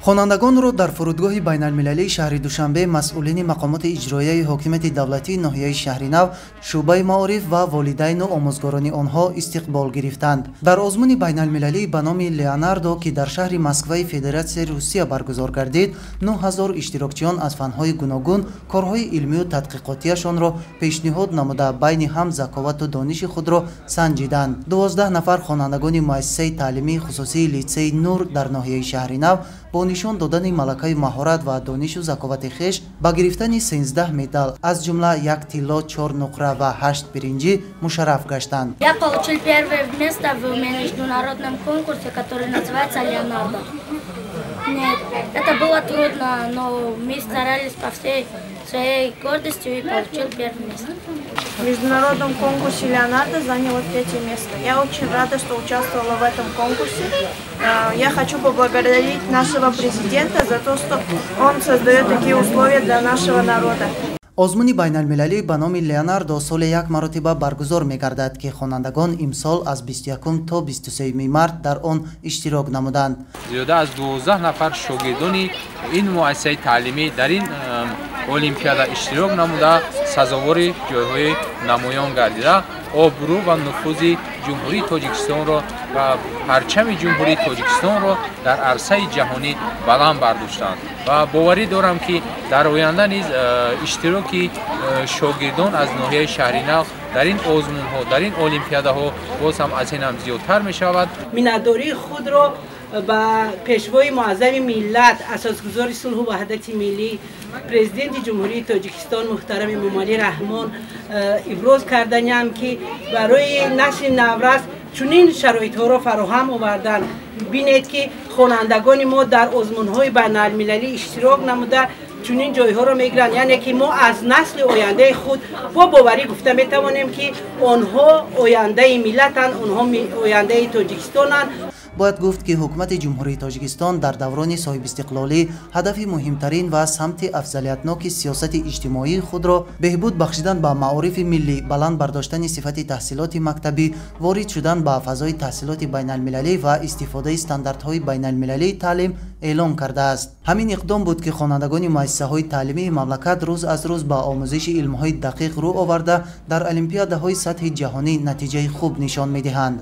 Хонандагонро дар фурудгоҳи байналмилалии шаҳри Душанбе масъулини мақомоти иҷроияи ҳокимияти давлатии ноҳияи Шаҳринав, шӯъбаи маориф ва волидайну омӯзгорони онҳо истиқбол гирифтанд. Дар озмуни байналмилалӣ ба номи Леонардо, ки дар шаҳри Москваи Федератсияи Русия баргузор гардид, 9000 иштирокчиён аз фанҳои гуногун корҳои илмию тадқиқотияшонро пешниҳод намуда, байни ҳам заковату дониши худро санҷиданд. 12 нафар хонандагони муассисаи таълимии хусусии литсейи Нур дар ноҳияи Шаҳринав бо нишон додани малакаи маҳорат ва донишу заковати хеш ба гирифтани 13 медал, аз ҷумла як тилло, 4 нуқра ва 8 биринҷӣ мушарраф гаштанд. Я получил первое место в международном конкурсе, который называется «Леонардо». Нет, это было трудно, но мы старались по всей своей гордостью и получил первое место. В международном конкурсе «Леонардо» заняла третье место. Я очень рада, что участвовала в этом конкурсе. Я хочу поблагодарить нашего президента за то, что он создает такие условия для нашего народа. Озмуни байналмилалӣ ба номи Леонардо соли як маротиба баргузор мегардад, ки хонандагон имсол аз 21 то 23 март дар он иштирок намуданд. Зиёда аз 12 нафар шогирдони ин муассисаи таълимӣ дар ин олимпиада иштирок намуда, сазовори ҷойҳои намоён гардида, обрӯ ва нуфузи Ҷумҳурии Тоҷикистонро ва парчами Ҷумҳурии Тоҷикистонро дар арсаи ҷаҳонӣ баланд бардоштанд. Ва боварӣ дорам, ки дар оянда низ иштироки шогирдон аз ноҳияи Шаҳринав дар ин озмунҳо, дар ин олимпиадаҳо боз ҳам аз ин ҳам зиёдтар мешавад. Миннатдории худро ба Пешвои муаззами миллат, асосгузори сулҳу ваҳдати миллӣ, Президенти Ҷумҳурии Тоҷикистон муҳтарам Эмомалӣ Раҳмон иброз карданиам, ки барои насли наврас чунин шароитҳоро фароҳам оварданд. Бинед, ки хонандагони мо дар озмунҳои байналмилалӣ иштирок намуда, чунин ҷойҳоро мегиранд. Яъне ки мо аз насли ояндаи худ бо боварӣ гуфта метавонем, ки онҳо ояндаи миллатанд, онҳо ояндаи Тоҷикистонанд. Бояд гуфт, ки ҳукумати Ҷумҳурии Тоҷикистон дар даврони соҳибистиқлолӣ ҳадафи муҳимтарин ва самти афзалиятноки сиёсати иҷтимоии худро беҳбуд бахшидан ба маорифи миллӣ, баланд бардоштани сифати таҳсилоти мактабӣ, ворид шудан ба фазои таҳсилоти байналмилалӣ ва истифодаи стандартҳои байналмилалии таълим эълон кардааст. Ҳамин иқдом буд, ки хонандагони муассисаҳои таълимии мамлакат рӯз аз рӯз ба омӯзиши илмҳои дақиқ рӯ оварда, дар олимпиадаҳои сатҳи ҷаҳонӣ натиҷаи хуб нишон медиҳанд.